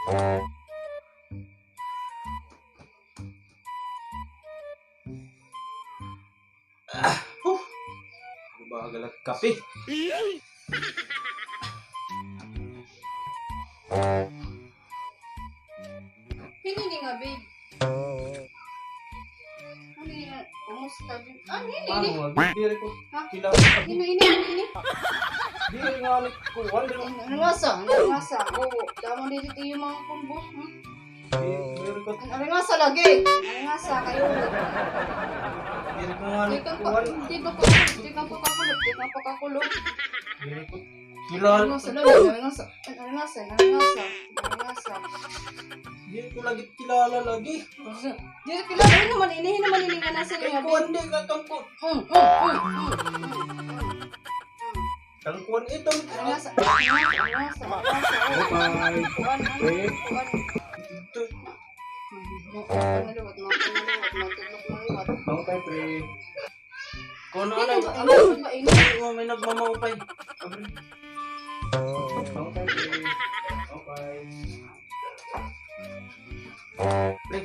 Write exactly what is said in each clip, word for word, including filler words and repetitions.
Ah, huh. Bagal ak kape. Hini nga, babe. Ano yan? Kumusta, babe? Ah, hini, hini. Ano, babe? Diri ko kilala. Hini, hini, hini, hini. Diri nga, ano, kuwan, diri. Ano nga sa? Ano nga sa? Oo, damo diri tiyo mga kumbo. Hmm? Diri ko. Ano nga sa lagi? Ano nga sa kayo? Diri ko nga, ano, kuwan. Di ka pa, di ka pa kakulot, di ka pa kakulot. Diri ko. Kilala. Ano nga sa lagi? Ano nga sa? Ano nga sa? Ano nga sa? Ano nga sa? Diri ko lagi kilala lagi. Diri kilala. Ano naman ini? Ano naman ini nga nasa rin nga kuwan, di ka tungkol. Mm, mm, mm, mm, mm, mm. Tangkuan ito. Ano nga sa? Ano nga sa? Ano nga sa? Ano nga sa? Bye-bye. Kuwan, ano? Pre. Kuwan. Ito. Mga pangaliwat, mga pangaliwat, mga tudlok maliwat. Bangkay, pre. Kung ano, ano ba, ano ba ini? Oo, may nagmamaupay. Abre. Bangkay, pre. Okay. Pre,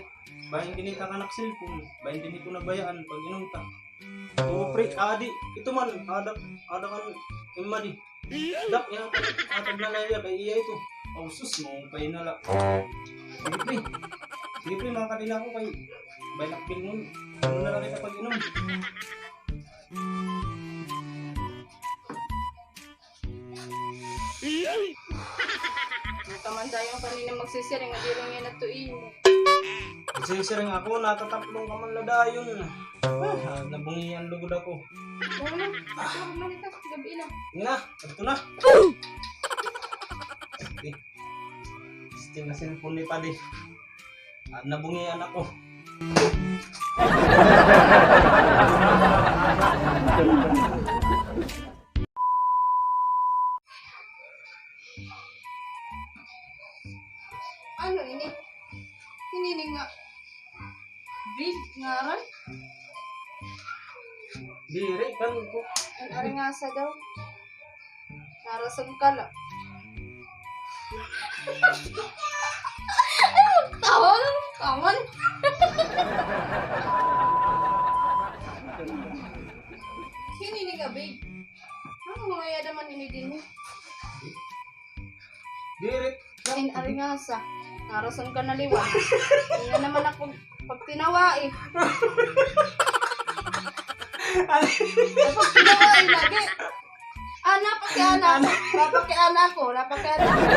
bahin ginita ka nak cellphone. Bahin din ko nabayaan pag inom ta. Oo, pre, adi. Ito man, ada, ada kan Emma di. Dak, yan, atag na la iya, kay iya ito. Aw, sus, maupay na la. Sige, pre. Sige, pre, makakadi na ako kay Bay Nakpil mo. Ano na lang kita pag-inom? Nakamandayon kanina magsisiring, nga di rin nga natuin. Magsisiring ako, natataplong ka man la dayon. Ah, nabungian lugod ako. Wala. Ito, manita. Gabi na. Sige na, adto na. Sige. Still na cellphone ni Padi. Ah, nabungian ako. Ano ini? Ini nga Big ngaran? Diri, kan ko. An aringasa daw. Narason ka la. Tawag, kaman. Sino ini nga, babe? Ano mga yada man ini din eh? Diri. An aringasa. Narason ka na liwat. Iya naman ako pagtinawa eh. Pagtinawa eh lagi. Ah, napakiana. Napakiana ako. Napakiana ako.